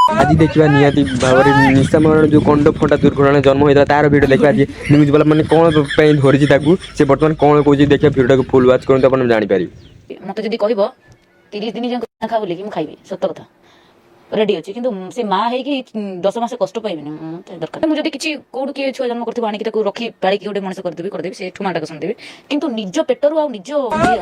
ଆଜି ଦେଖିବା ନିହାତି ଭାବରେ ନିଶା ମହାରଣା ଯେଉଁ କଣ୍ଡ ଫଟା ଦୁର୍ଘଟଣା ଜନ୍ମ ହୋଇଥିଲା ତାର ଭିଡ଼ିଓ ଦେଖିବା। ଆଜି ନ୍ୟୁଜ୍ ବାଲା ମାନେ କ'ଣ ପାଇଁ ଧରିଛି ତାକୁ, ସେ ବର୍ତ୍ତମାନ କ'ଣ କହୁଛି ଦେଖିବା। ଭିଡ଼ିଓଟାକୁ ଫୁଲ୍ ୱାଚ୍ କରନ୍ତୁ, ଆପଣ ଜାଣିପାରିବେ। ମତେ ଯଦି କହିବ 30 ଦିନ ଯାକ ଖା ବୋଲିକି, ମୁଁ ଖାଇବି, ସତ କଥା, ରେଡି ଅଛି। କିନ୍ତୁ ସେ ମା ହେଇକି 10 ମାସ କଷ୍ଟ ପାଇବିନି ମତେ ଦରକାର। ମୁଁ ଯଦି କିଛି କୋଉଠୁ କିଏ ଛୁଆ ଜନ୍ମ କରିଥିବ, ଆଣିକି ତାକୁ ରଖି ପାଳିକି ଗୋଟେ ମଣିଷ କରିଦେବି, କରିଦେବି, ସେ ଠୁମାଟାକୁ ଶୁଣିଦେବି। କିନ୍ତୁ ନିଜ ପେଟରୁ ଆଉ ନିଜ ଇଏ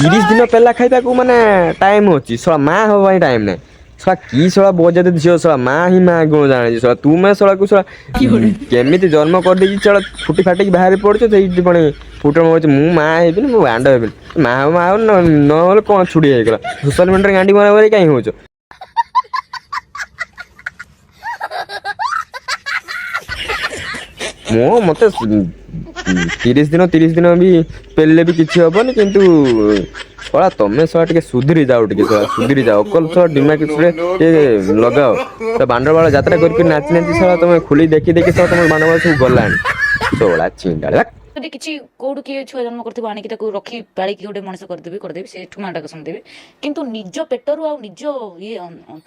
30 ଦିନ ପେଲା ଖାଇବାକୁ ମାନେ ଟାଇମ୍ ଅଛି, ଶଳା ମା ହେବା ପାଇଁ ଟାଇମ୍ ନାହିଁ। ଶଳା କି ଶଳା ବଜାତେ ଝିଅ, ଶଳା ମା ହିଁ ମା ଗୁଣ ଜାଣିଛି। ଶଳା ତୁମେ ଶଳାକୁ ଶଳା କେମିତି ଜନ୍ମ କରିଦେଇଛି, ଶଳା ଫୁଟି ଫାଟିକି ବାହାରି ପଡୁଛ। ସେଇଠି ପୁଣି ଫୁଟ ମରୁଛି, ମୁଁ ମା ହେବିନି, ମୁଁ ବାଣ୍ଡ ହେବିନି। ମା ହବ ମା ହବ, ନହେଲେ କ'ଣ ଛୁଡ଼ି ହେଇଗଲା? ସୋସିଆଲ ମିଡ଼ିଆରେ ଗାଣ୍ଡି ମରାମରି କାହିଁ ହଉଛ? ମୁଁ ମତେ 30 ଦିନ 30 ଦିନ ବି ପେଲିଲେ ବି କିଛି ହବନି। କିନ୍ତୁ ଶଳା ତମେ ଶଳା ଟିକେ ସୁଧୁରି ଯାଅ, ଟିକେ ଶଳା ସୁଧୁରି ଯାଅ। ଅକଲ ଶଳା ଦିମାଗରେ ଟିକେ ଲଗାଅ। ତ ବାଣ୍ଡବାଳ ଯାତ୍ରା କରିକି ନାଚି ନାଚି ଶଳା ତମେ ଖୋଲି ଦେଖି ଦେଖି ଶଳା ତମ ବାଣ୍ଡବାଳ ସବୁ ଗଲାଣି। ଶଳା ଚିଣ୍ଡାଳ। ଯଦି କିଛି କୋଉଠୁ କିଏ ଛୁଆ ଜନ୍ମ କରିଥିବ, ଆଣିକି ତାକୁ ରଖି ପାଳିକି ଗୋଟେ ମଣିଷ କରିଦେବି, କରିଦେବି, ସେ ଠୁମାଟାକୁ ଶୁଣିଦେବି। କିନ୍ତୁ ନିଜ ପେଟରୁ ଆଉ ନିଜ ଇଏ ଅନ୍ତ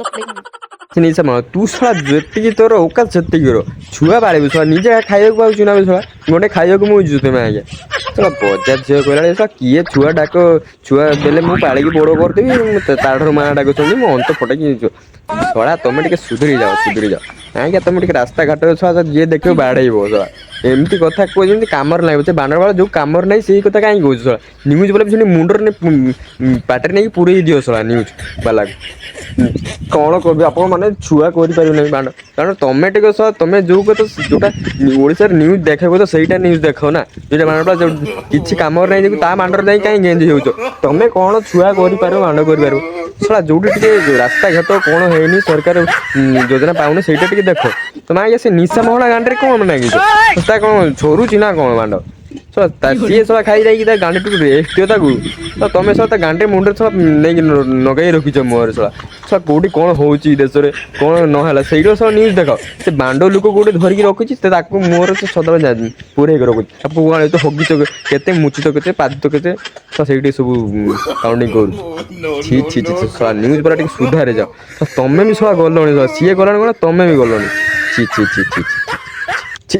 ସେ ନିଶା ମା, ତୁ ଶଳା ଯେତିକି ତୋର ଔକାତ ସେତିକି ର ଛୁଆ ପାଳିବୁ। ଶଳା ନିଜେ ଖାଇବାକୁ ପାଉଛୁ ନା ବେ? ଶଳା ଗୋଟେ ଖାଇବାକୁ ମୁଁ ତୁମେ ଆଜ୍ଞା ଶଳା ବଜାର ଝିଅ କହିଲାଣି, ଶଳା କିଏ ଛୁଆ ଡାକ, ଛୁଆ ଦେଲେ ମୁଁ ପାଳିକି ବଡ଼ କରିଦେବି। ମୁଁ ତାଠାରୁ ମା ଡାକୁଛନ୍ତି, ମୁଁ ଅନ୍ତ ଫଟେଇକି। ଶଳା ତମେ ଟିକେ ସୁଧୁରି ଯାଅ, ସୁଧୁରି ଯାଅ ଆଜ୍ଞା। ତମେ ଟିକେ ରାସ୍ତାଘାଟରେ ଶଳା ଯିଏ ଦେଖିବ ବାଡ଼େଇବ। ଶଳା ଏମିତି କଥା କହୁଛନ୍ତି, କାମରେ ଲାଗିବ। ସେ ବାଣ୍ଡବାଳ ଯୋଉ କାମରେ ନାହିଁ ସେଇ କଥା କାହିଁକି କହୁଛୁ? ଶଳା ନ୍ୟୁଜ୍ ବାଲା ବି ସେମିତି ମୁଣ୍ଡରେ ପାଟିରେ ନେଇକି ପୁରେଇ ଦିଅ। ଶଳା ନ୍ୟୁଜ୍ ବାଲାକୁ କ'ଣ କରିବି? ଆପଣ ମାନେ ଛୁଆ କରିପାରିବେ ନାହିଁ ବାଣ୍ଡ, କାରଣ ତମେ ଟିକେ ଶଳା ତମେ ଯୋଉ କଥା ଯୋଉଟା ଓଡ଼ିଶାରେ ନ୍ୟୁଜ୍ ଦେଖେଇବ ତ ସେଇଟା ନ୍ୟୁଜ୍ ଦେଖାଅ ନା। ଯୋଉଟା ବାଣ୍ଡ ଯୋଉ କିଛି କାମରେ ନାହିଁ ତା ବାଣ୍ଡରେ ଯାଇ କାହିଁ ଗେଞ୍ଜି ହେଉଛ ତମେ? କ'ଣ ଛୁଆ କରିପାରିବ, ବାଣ୍ଡ କରିପାରିବ? ଶଳା ଯୋଉଠି ଟିକେ ରାସ୍ତାଘାଟ କ'ଣ ହେଇନି, ସରକାର ଯୋଜନା ପାଉନି, ସେଇଟା ଟିକେ ଦେଖ ତମେ ଆଜ୍ଞା। ସେ ନିଶା ମହଣା ଗାଣ୍ଡରେ କ'ଣ ନାଗିଛ? ତା କ'ଣ ଝରୁଛି ନା କ'ଣ ବାଣ୍ଡ? ଶଳା ସିଏ ଶଳା ଖାଇ ଯାଇକି ତା ଗାଣ୍ଡି ଟିକେ ରେଷ୍ଟ ଦିଅ ତାକୁ। ତ ତମେ ଶଳା ତା ଗାଣ୍ଡି ମୁଣ୍ଡରେ ଶଳା ନେଇକି ନଗେଇ ରଖିଛ ମୁହଁରେ। ଶଳା ଶଳା କୋଉଠି କ'ଣ ହଉଛି, ଦେଶରେ କ'ଣ ନହେଲା, ସେଇଟା ଶଳା ନ୍ୟୁଜ୍ ଦେଖ। ସେ ବାଣ୍ଡ ଲୋକ କୋଉଠି ଧରିକି ରଖୁଛି, ସେ ତାକୁ ମୁହଁରେ ସେ ସଦାବେଳେ ପୁରେଇକି ରଖୁଛି। ଆଉ ପୁଅ ତ ହଗିଛ କେତେ, ମୁଚିତ କେତେ, ପାଦିତ କେତେ, ତ ସେଇଠି ସବୁ କାଉଣ୍ଟିଂ କରୁଛି। ଛି ଛି ଛି ଛି, ଶଳା ନ୍ୟୁଜ୍ ବାଲା ଟିକେ ସୁଧାରେ ଯାଅ। ତ ତମେ ବି ଶଳା ଗଲଣି, ଶଳା ସିଏ ଗଲାଣି କ'ଣ, ତମେ ବି ଗଲଣି। ଛି ଛି ଛି ଛି ଛି ଛି।